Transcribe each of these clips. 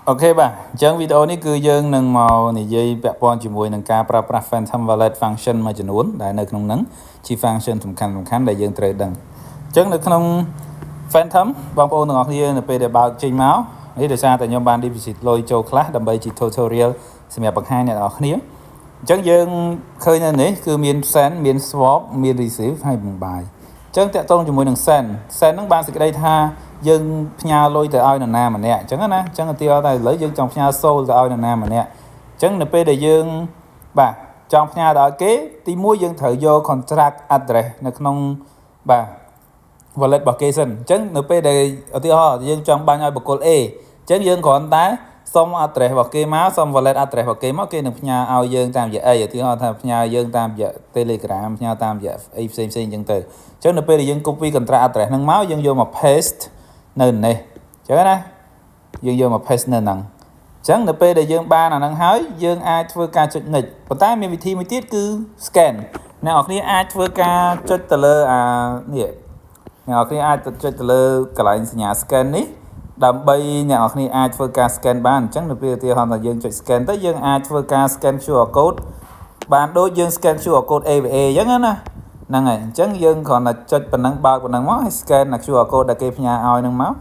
OK បាទអញ្ចឹងវីដេអូនេះគឺយើងនឹងមកនិយាយពាក់ព័ន្ធជាមួយនឹងការប្រើប្រាស់ Phantom Wallet function មួយចំនួនដែលនៅក្នុងហ្នឹងជា function សំខាន់សំខាន់ដែលយើងត្រូវដឹងអញ្ចឹងនៅក្នុង Phantom បងប្អូនទាំងអស់គ្នានៅពេលដែលបើកចេញមកនេះដោយសារតែខ្ញុំបាន deposit លុយចូលខ្លះដើម្បីជា tutorial សម្រាប់បង្ហាញអ្នកទាំងអស់គ្នាអញ្ចឹងយើងឃើញនៅនេះគឺមាន send មាន swap មាន receive ហើយនិង buy អញ្ចឹងតាក់ទងជាមួយនឹង send send ហ្នឹងបានសេចក្តីថាយើងផ្ញើលុយទៅឲ្យនរណាម្នាក់អញ្ចឹងណាអញ្ចឹងឧទាហរណ៍តែឥឡូវយើងចង់ផ្ញើ SOL ទៅឲ្យនរណាម្នាក់អញ្ចឹងនៅពេលដែលយើងបាទចង់ផ្ញើទៅឲ្យគេទីមួយយើងត្រូវយក contract address នៅក្នុងបាទ wallet របស់គេសិនអញ្ចឹងនៅពេលដែលឧទាហរណ៍យើងចង់បាញ់ឲ្យបុគ្គល A អញ្ចឹងយើងគ្រាន់តែសុំ address របស់គេមកសុំ wallet address របស់គេមកគេនឹងផ្ញើឲ្យយើងតាមរយៈអីឧទាហរណ៍ថាផ្ញើយើងតាមរយៈ Telegram ផ្ញើតាមរយៈអីផ្សេងផ្សេងអញ្ចឹងទៅអញ្ចឹងនៅពេលដែលយើង copy contract address ហ្នឹងមកយើងយកមក paste នៅនេះអញ្ចឹងណាយើងយកមក paste នៅហ្នឹងអញ្ចឹងនៅពេលដែលយើងបានអាហ្នឹងហើយយើងអាចធ្វើការចុច next ប៉ុន្តែមានវិធីមួយទៀតគឺ scan អ្នកនរគ្នាអាចធ្វើការចុចទៅលើអានេះអ្នកនរគ្នាអាចទៅចុចទៅលើកន្លែងសញ្ញា scan នេះដើម្បីអ្នកនរគ្នាអាចធ្វើការ scan បានអញ្ចឹងនៅពេលឧទាហរណ៍ថាយើងចុច scan ទៅយើងអាចធ្វើការ scan QR code បានដូចយើង scan QR code ABA អញ្ចឹងណាហ្នឹងហើយអញ្ចឹងយើងគ្រាន់តែចុចប៉ុណ្ណឹងបើកប៉ុណ្ណឹងមកហើយ scan អា QR code ដែលគេផ្ញើឲ្យហ្នឹងមក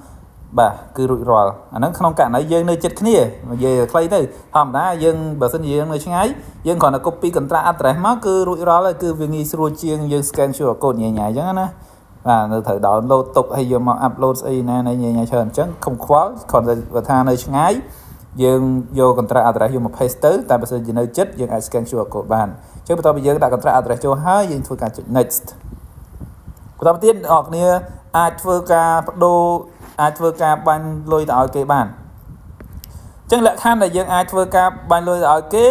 បាទគឺរួចរាល់អាហ្នឹងក្នុងករណីយើងនៅចិត្តគ្នានិយាយខ្លីទៅធម្មតាយើងបើសិនជាយើងនៅឆ្ងាយយើងគ្រាន់តែ copy contract address មកគឺរួចរាល់ហើយគឺវាងាយស្រួលជាងយើង scan QR code ញ៉ៃញ៉ៃអញ្ចឹងណាបាទនៅត្រូវ download ទុកហើយយកមក upload ស្អីណាណីញ៉ៃញ៉ៃច្រើនអញ្ចឹងកុំខ្វល់គ្រាន់តែបើថានៅឆ្ងាយយើងយក contract address យកមក paste ទៅតែបើសិនជានៅចិត្តយើងអាច scan QR code បានអញ្ចឹងបន្ទាប់ពីយើងដាក់ contract address ចូលហើយយើងធ្វើការចុច next បន្តមកទៀតអ្នកគ្នាអាចធ្វើការបដូរអាចធ្វើការបាញ់លុយទៅឲ្យគេបាន ចឹងលក្ខខណ្ឌដែលយើងអាចធ្វើការបាញ់លុយទៅឲ្យគេ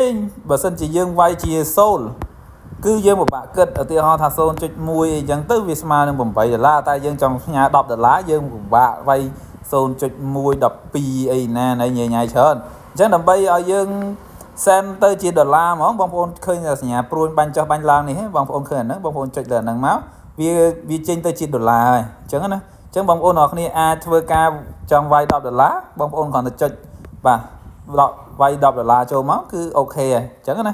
បើសិនជាយើងវាយជា SOL គឺយើងពិបាកគិតឧទាហរណ៍ថា0.1អីចឹងទៅវាស្មើនឹង8ដុល្លារតែយើងចង់ផ្ញើ10ដុល្លារយើងពិបាកវាយ0.112អីណាណីញ៉ៃញ៉ៃច្រើនអញ្ចឹងដើម្បីឲ្យយើង send ទៅជាដុល្លារហ្មងបងប្អូនឃើញសញ្ញាព្រួញបាញ់ចុះបាញ់ឡើងនេះបងប្អូនឃើញអាហ្នឹងបងប្អូនចុចលើអាហ្នឹងមកវាវាចេញទៅជាដុល្លារហើយអញ្ចឹងណាអញ្ចឹងបងប្អូនអរគ្នាអាចធ្វើការចង់វាយ10ដុល្លារបងប្អូនគ្រាន់តែចុចបាទវាយ10ដុល្លារចូលមកគឺ OK ហើយអញ្ចឹងណា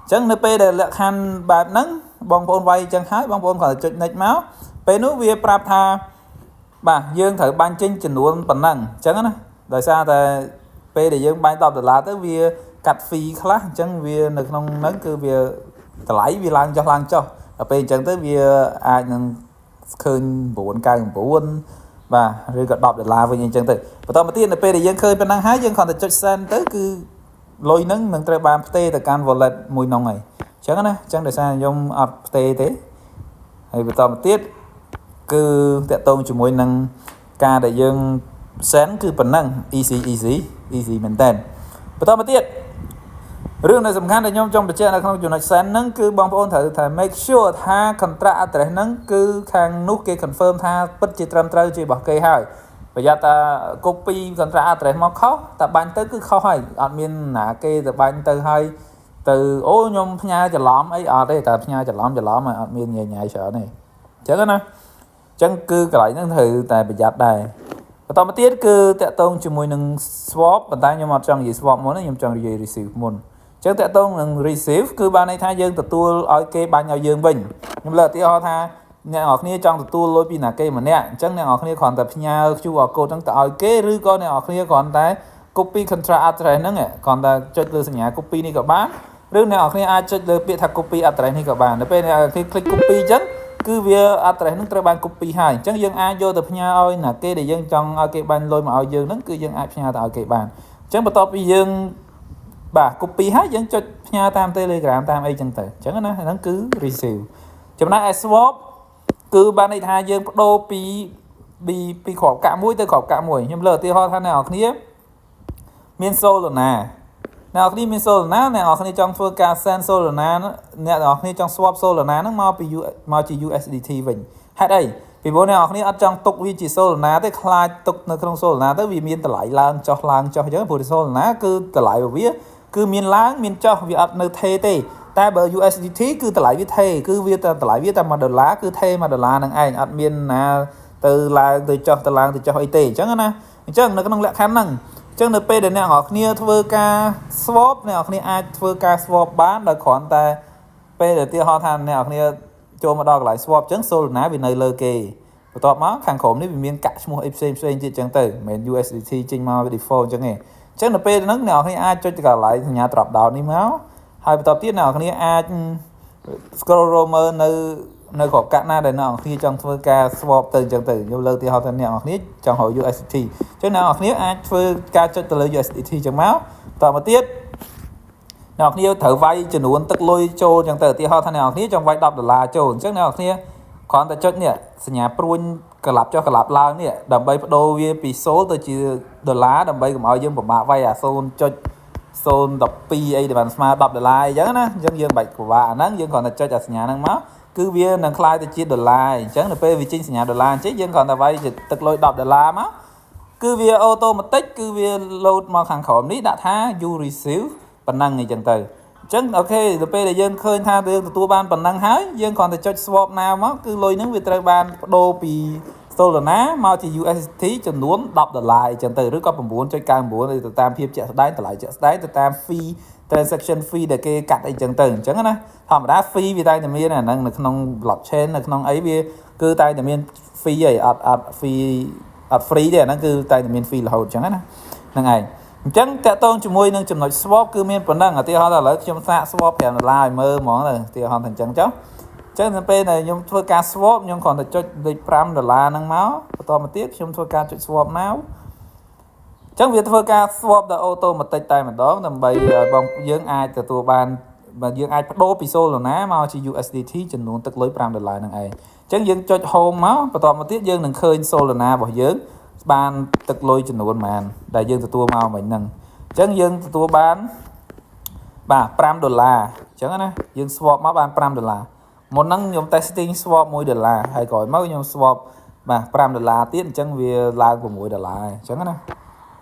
អញ្ចឹងនៅពេលដែលលក្ខខណ្ឌបែបហ្នឹងបងប្អូនវាយអញ្ចឹងហើយបងប្អូនគ្រាន់តែចុច next មកពេលនោះវាប្រាប់ថាបាទយើងត្រូវបាញ់ចេញចំនួនប៉ុណ្ណឹងអញ្ចឹងណាដោយសារតែពេលដែលយើងបាញ់10ដុល្លារទៅវាកាត់ fee ខ្លះអញ្ចឹងវានៅក្នុងហ្នឹងគឺវាតម្លៃវាឡើងចុះឡើងចុះដល់ពេលអញ្ចឹងទៅវាអាចនឹងឃើញ999បាទឬក៏10ដុល្លារវិញអញ្ចឹងទៅបន្តមកទៀតនៅពេលដែលយើងឃើញប៉ុណ្ណឹងហើយយើងគ្រាន់តែចុច send ទៅគឺលុយហ្នឹងនឹងត្រូវបានផ្ទេរទៅកាន់ wallet មួយនោះហើយអញ្ចឹងណាអញ្ចឹងដោយសារខ្ញុំអត់ផ្ទេរទេហើយបន្តមកទៀតគឺតាក់ទងជាមួយនឹងការដែលយើង send គឺប៉ុណ្ណឹង easy easy easy មែនតើបន្តមកទៀតរឿងដែលសំខាន់ដែលខ្ញុំចង់បញ្ជាក់នៅក្នុងចំណុច send ហ្នឹងគឺបងប្អូនត្រូវថា make sure ថា contract address ហ្នឹងគឺខាងនោះគេ confirm ថាពិតជាត្រឹមត្រូវជារបស់គេហើយប្រយ័ត្នតា copy contract address មកខុសតែបាញ់ទៅគឺខុសហើយអត់មានណាគេទៅបាញ់ទៅហើយទៅអូខ្ញុំផ្ញើច្រឡំអីអត់ទេតែផ្ញើច្រឡំច្រឡំហើយអត់មានញ៉ៃញ៉ៃច្រើនទេអញ្ចឹងណាអញ្ចឹងគឺកន្លែងហ្នឹងត្រូវតែប្រយ័ត្នដែរបន្តមកទៀតគឺតាក់ទងជាមួយនឹង swap ប៉ុន្តែខ្ញុំអត់ចង់និយាយ swap មុនទេខ្ញុំចង់និយាយ receive មុនអញ្ចឹងតាក់ទងនឹង receive គឺបានន័យថាយើងទទួលឲ្យគេបាញ់ឲ្យយើងវិញខ្ញុំលើកឧទាហរណ៍ថាអ្នកនរគ្នាចង់ទទួលលុយពីណាគេម្នាក់អញ្ចឹងអ្នកនរគ្នាគ្រាន់តែផ្ញើ QR code ហ្នឹងទៅឲ្យគេឬក៏អ្នកនរគ្នាគ្រាន់តែ copy contract address ហ្នឹងគ្រាន់តែចុចលើសញ្ញា copy នេះក៏បានឬអ្នកនរគ្នាអាចចុចលើពាក្យថា copy address នេះក៏បានដល់ពេលអ្នកនរគ្នា click copy អញ្ចឹងគឺវា address ហ្នឹងត្រូវបាន copy ហើយអញ្ចឹងយើងអាចយកទៅផ្ញើឲ្យណាគេដែលយើងចង់ឲ្យគេបាញ់លុយមកឲ្យយើងហ្នឹងគឺយើងអាចផ្ញើទៅឲ្យគេបានអញ្ចឹងបន្ទាប់ពីយើងបាទ copy ហើយយើងចុចផ្ញើតាម Telegram តាមអីចឹងទៅអញ្ចឹងណាហ្នឹងគឺ receive ចំណែកឯ swap គឺបានន័យថាយើងបដូរពីពីពីក្របកាក់មួយទៅក្របកាក់មួយខ្ញុំលើកឧទាហរណ៍ថាអ្នកនរគ្នាមាន Solana អ្នកនរគ្នាមាន Solana អ្នកនរគ្នាចង់ធ្វើការ send Solana អ្នកនរគ្នាចង់ swap Solana ហ្នឹងមកពីមកជា USDT វិញហេតុអីពីព្រោះអ្នកនរគ្នាអត់ចង់ទុកវាជា Solana ទេខ្លាចទុកនៅក្នុង Solana ទៅវាមានតម្លៃឡើងចុះឡើងចុះអញ្ចឹងព្រោះ Solana គឺតម្លៃរបស់វាគឺមានឡើងមានចុះវាអត់នៅថេទេតែបើ USDT គឺតម្លៃវាថេគឺវាតែតម្លៃវាតែ1ដុល្លារគឺថេ1ដុល្លារនឹងឯងអត់មានណាទៅឡើងទៅចុះទៅឡើងទៅចុះអីទេអញ្ចឹងណាអញ្ចឹងនៅក្នុងលក្ខខណ្ឌហ្នឹង ចឹងនៅពេលដែលអ្នកនរគ្នាធ្វើការ swap អ្នកនរគ្នាអាចធ្វើការ swap បានដោយគ្រាន់តែពេលដែលទីហោថាអ្នកនរគ្នាចូលមកដល់កន្លែង swap ចឹង Solana វានៅលើគេបន្ទាប់មកខាងក្រោមនេះវាមានកាក់ឈ្មោះអីផ្សេងផ្សេងទៀតចឹងទៅមិនមែន USDT ចេញមក default ចឹងទេអញ្ចឹងនៅពេលហ្នឹងអ្នកនរគ្នាអាចចុចទៅកន្លែងសញ្ញា drop down នេះមកហើយបន្ទាប់ទៀតអ្នកនរគ្នាអាច scroll រមើលនៅក្របកាក់ណាដែលអ្នកនរគ្នាចង់ធ្វើការ swap ទៅអញ្ចឹងទៅខ្ញុំលើកទីហោថាអ្នកនរគ្នាចង់រក USDT អញ្ចឹងអ្នកនរគ្នាអាចធ្វើការចុចទៅលើ USDT អញ្ចឹងមកតមកទៀតអ្នកនរគ្នាត្រូវវាយចំនួនទឹកលុយចូលអញ្ចឹងទៅឧទាហរណ៍ថាអ្នកនរគ្នាចង់វាយ10ដុល្លារចូលអញ្ចឹងអ្នកនរគ្នាគ្រាន់តែចុចនេះសញ្ញាព្រួញក្លាប់ចុះក្លាប់ឡើងនេះដើម្បីបដូរវាពី0ទៅជាដុល្លារដើម្បីកុំឲ្យយើងពិបាកវាយអា0.012អីដែលបានស្មើ10ដុល្លារអីចឹងណាអញ្ចឹងយើងបាច់ពិបាកអាហ្នឹងយើងគ្រាន់តែចុចអាសញ្ញាហ្នឹងមកគឺវានឹងក្លាយទៅជាដុល្លារអញ្ចឹងនៅពេលវាចេញសញ្ញាដុល្លារអញ្ចឹងយើងគ្រាន់តែវាយទឹកលុយ10ដុល្លារមកគឺវា automatic គឺវា load មកខាងក្រោមនេះដាក់ថា you receive ប៉ុណ្ណឹងអីចឹងទៅអញ្ចឹង OK ទៅពេលដែលយើងឃើញថាយើងទទួលបានប៉ុណ្ណឹងហើយយើងគ្រាន់តែចុច swap now មកគឺលុយហ្នឹងវាត្រូវបានបដូរពី Solana មកជា USDT ចំនួន10ដុល្លារអីចឹងទៅឬក៏9.99ទៅតាមភាពជាក់ស្ដែងតម្លៃជាក់ស្ដែងទៅតាម fee transaction fee ដែលគេកាត់អីចឹងទៅអញ្ចឹងណាធម្មតា fee វាតែតែមានអាហ្នឹងនៅក្នុង blockchain នៅក្នុងអីវាគឺតែតែមាន fee អីអត់អត់ fee អត់ free ទេអាហ្នឹងគឺតែតែមាន fee រហូតអញ្ចឹងណាហ្នឹងឯងអញ្ចឹងតកតងជាមួយនឹងចំណុច swap គឺមានប៉ុណ្ណឹងឧទាហរណ៍ថាឥឡូវខ្ញុំសាក swap 5ដុល្លារឲ្យមើលហ្មងទៅឧទាហរណ៍ថាអញ្ចឹងចុះអញ្ចឹងនៅពេលដែលខ្ញុំធ្វើការ swap ខ្ញុំគ្រាន់តែចុចលេខ5ដុល្លារហ្នឹងមកបន្តមកទៀតខ្ញុំធ្វើការចុច swap now អញ្ចឹងវាធ្វើការ swap ដល់ automatic តែម្ដងដើម្បីឲ្យបងយើងអាចទទួលបានបើយើងអាចបដូរពី Solana មកជា USDT ចំនួនទឹកលុយ5ដុល្លារហ្នឹងឯងអញ្ចឹងយើងចុច home មកបន្តមកទៀតយើងនឹងឃើញ Solana របស់យើងបានទឹកលុយចំនួនប៉ុន្មានដែលយើងទទួលមកមិញហ្នឹងអញ្ចឹងយើងទទួលបានបាទ5ដុល្លារអញ្ចឹងណាយើង swap មកបាន5ដុល្លារមុនហ្នឹងខ្ញុំ testing swap 1ដុល្លារហើយក្រោយមកខ្ញុំ swap បាទ5ដុល្លារទៀតអញ្ចឹងវាឡើង6ដុល្លារអញ្ចឹងណា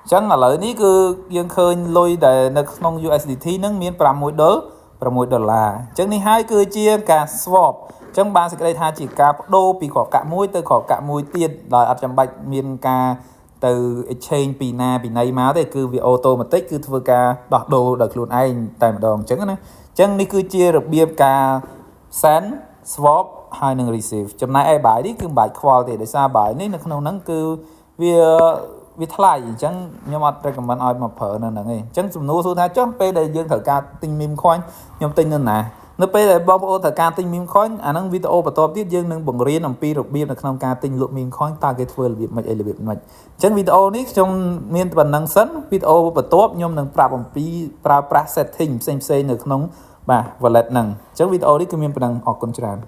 អញ្ចឹងឥឡូវនេះគឺយើងឃើញលុយដែលនៅក្នុង USDT ហ្នឹងមាន6ដុល្6ដុល្លារអញ្ចឹងនេះហើយគឺជាការ swap អញ្ចឹងបានសេចក្តីថាជាការបដូរពីក្របកាក់មួយទៅក្របកាក់មួយទៀតដោយអត់ចាំបាច់មានការទៅ exchange ពីណាពីណីមកទេគឺវា automatic គឺធ្វើការដោះដូរដោយខ្លួនឯងតែម្ដងអញ្ចឹងណាអញ្ចឹងនេះគឺជារបៀបការ send swap ហើយនឹង receive ចំណែកឯ buy នេះគឺមិនបាច់ខ្វល់ទេដោយសារ buy នេះនៅក្នុងហ្នឹងគឺវាថ្លៃអញ្ចឹងខ្ញុំអត់ recommend ឲ្យមកប្រើនៅហ្នឹងទេអញ្ចឹងសំណួរសួរថាចុះពេលដែលយើងត្រូវការទិញ meme coin ខ្ញុំទិញនៅណានៅពេលដែលបងប្អូនត្រូវការទិញ meme coin អាហ្នឹងវីដេអូបន្ទាប់ទៀតយើងនឹងបង្រៀនអំពីរបៀបនៅក្នុងការទិញលក់ meme coin តើគេធ្វើរបៀបម៉េចអីរបៀបម៉េចអញ្ចឹងវីដេអូនេះខ្ញុំមានប៉ុណ្ណឹងសិនវីដេអូបន្ទាប់ខ្ញុំនឹងប្រាប់អំពីប្រើប្រាស់ setting ផ្សេងៗនៅក្នុងបាទ wallet ហ្នឹងអញ្ចឹងវីដេអូនេះគឺមានប៉ុណ្ណឹងអរគុណច្រើន។